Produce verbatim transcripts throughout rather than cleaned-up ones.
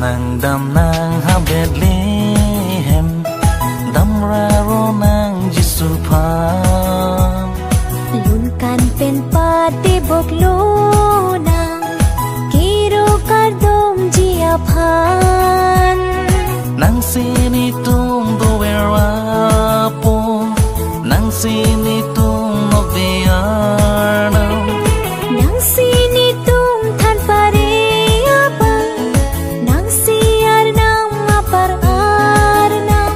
Nang damnang ha Bethlehem, damra ronang Jisu aphan. Lun kan pen patebok lonang, kiro kardom ji aphan. Nangsi netum dover apo, nangsi netum nokbe arnam. Nangsi netum than pare abang, nangsi arnam apar arnam.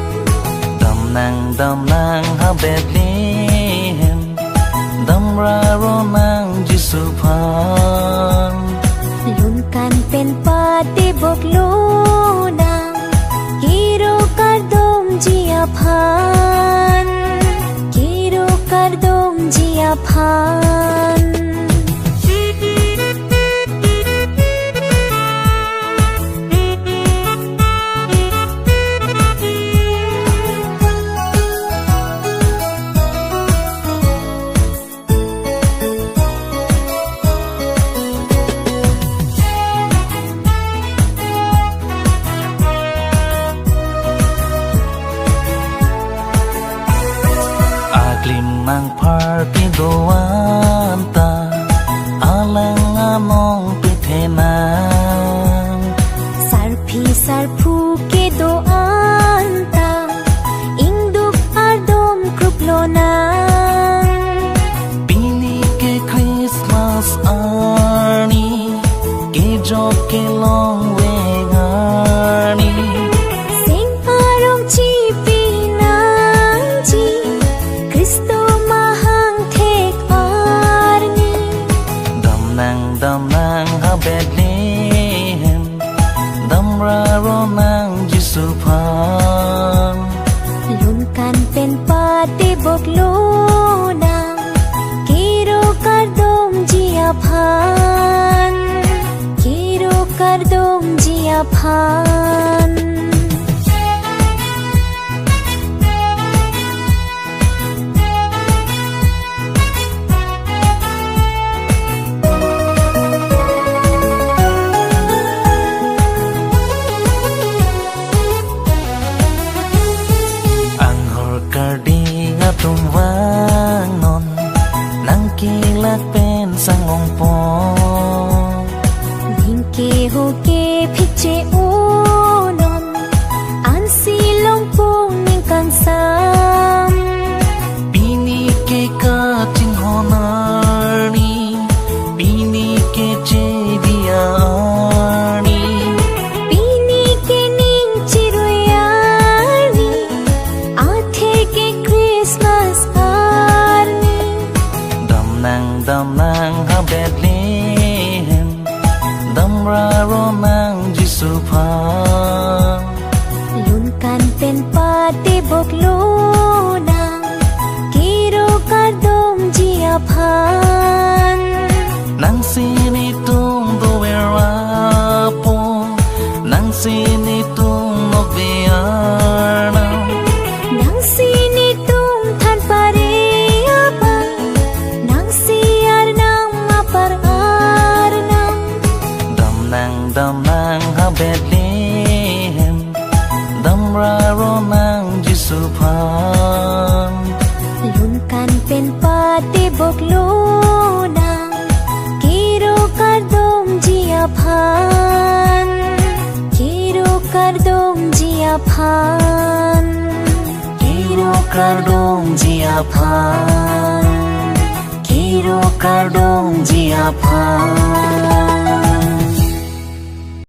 Damnang damnang ha Bethlehem, damra ronang Jisu aphan. Lun kan pen patebok lonang, kiro kardom ji aphan, kiro kardom ji aphan. Aklim angphar kedo-an ta, alang anong pithenang. Sarpi sarpo kedo-an ta, ingduk ardom krup lonang. Pini ke Christmas arni, kejok kelongvek arni. Sing arong chipi nangji, Khristo mahang thek arni. Damnang damnang ha Bethlehem, damra ronang Jisu aphan. Lun kan pen patebok lonang, kiro kardom ji aphan, kiro kardom ji aphan. Anghor karding atum vangnon, nangkelak pen sang longpo. Ning keho kephik che-onon, ansi longpo ning kangsam. Pini ke kachinghon arni, pini ke chebi arni. Pini ke ning chirui arni, athe ke Christmas arni. Damnang damnang ha Bethlehem, damra ronang Jisu aphan. Lun kan pen patebok lonang, kiro kardom ji aphan. Nangsi netum dover apo, nangsi netum nokbe arnam. Nangsi netum than pare abang, nangsi arnam apar arnam. Damnang damnang ha Bethlehem, damra ronang Jisu aphan. Lun kan pen patebok lonang, kiro kardom ji aphan, kiro kardom ji aphan. Kiro kardom ji aphan, kiro kardom ji aphan.